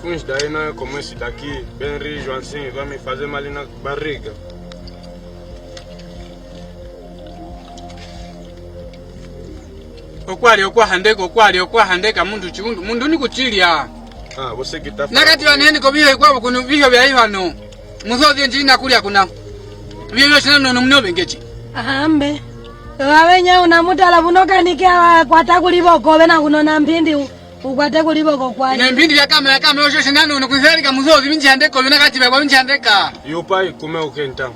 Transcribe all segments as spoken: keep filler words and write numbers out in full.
Mwen si daye na comment si daki, ben ri jwansi, ba mi faze mali na barriga. Okwali okwa handeka, okwali okwa handeka, mundu chiundu, mundu ni kuchilya. Ah, bose kita. Nakati baneni ko biho kwa kunu biho bya ihano. Musozi nji na kulya kuna. Biho bya shina nono munobe ngechi. Ahambe. Wabenya una mutala buno kanike awa kwata kuli boko bena kuno na mpindi u-, ukwate kuli boko kwali. Ine mpindi ya kama ya kama osho shina nono kunzalika musozi binji handeka, bina kati baba binji handeka. Yupa ikume ukenta.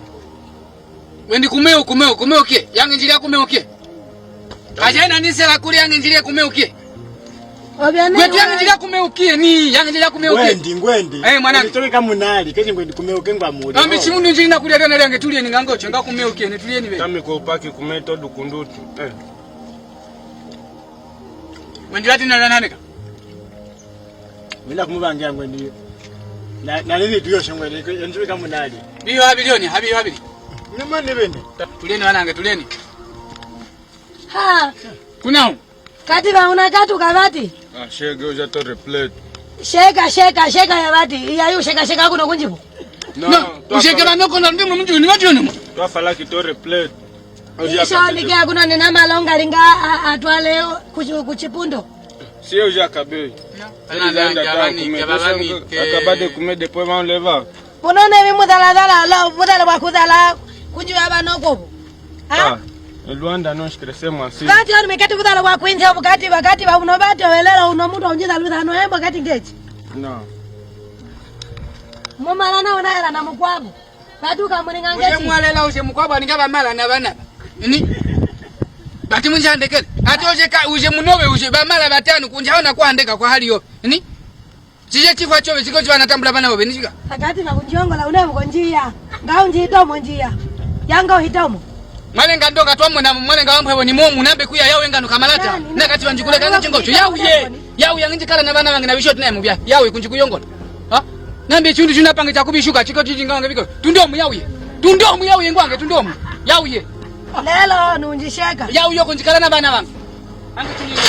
Wendi kumeo, kumeo, kumeo ke. Yange njili ya kumeo ke. Ajaina ni sela kuli yange njili ya kumeo ke. Obyane. Kwetu yange njili ya kumeo ke, ni yange njili ya kumeo ke. Ngwendi, ngwendi. Eh, mwana. Nitoke kamunali, keje ngwendi kumeo ke ngwa muli. Ambi chimundu njili na kuli yana yange tulieni ngango chenga kumeo ke, ne tulieni be. Kami ko paki kumeto dukundutu. Eh. Wendi wati na naneka. Mina kumubangia ngwendi. Na, na nini tuyo shongwe, njo kamunali. Biyo abili oni, abiyo abili. Nima ni bene. Tulieni wanange, tulieni. Ha. Kunao. Kati ba una katu kabati. Ah, shege uja to replay. Sheka, sheka, sheka ya bati. Iya yu sheka, sheka kuno kunjibu. No, no, usheke ba noko na ndimu mjuu ni majuu ni. Twafala ki to replay. Isho nike kuno nina malonga linga a-, atwale kuchi-, kuchipundo. Siye uja kabe. No. Ana landa kabani, kabani, ke- Akabade kume de pwe ma leva. Buno ne bi mudala dala lo, budala bwa kudala, kunju ya bano kobo. Ha? Ah, e Luanda no stressé moi si. Bati wanu mekati kudala bwa kwinja bukati, bakati ba buno bati welelo uno mutu unjida luda no embo kati ngechi. No. Mumala na una era na mukwabo. Batu ka muli ngange uje chi- mwalela uje mukwabo aninga bamala na bana. Ni? Bati munjandekele. Ati uje ka, uje munobe uje bamala batanu kunja ona kuandeka kwa hali yo. Ni? Chije chifwa chobe chiko chiba natambula bana bobe, ni chika? Akati na kunjiongola une mko njia. Nga unjitomo njia. Yanga uhitomo. Mwanenga ndoka twamona, mwanenga wambwebo ni momu nambe kuya yawe ngano kamalata. Nani? Nakati banjikule kanga chingocho. Yawe ye. Yawe yanginjikala na bana bange na bishoti naye mubya. Yawe kunjikuyongola. Ha? Nambe chundu chuna pange chakubishuka chiko chichinga wange biko. Tundomu yawe. Tundomu yawe ngwange tundomu. Yawe. Lelo nunjisheka. Yawe yo kunjikala na bana bange. Ange chundu.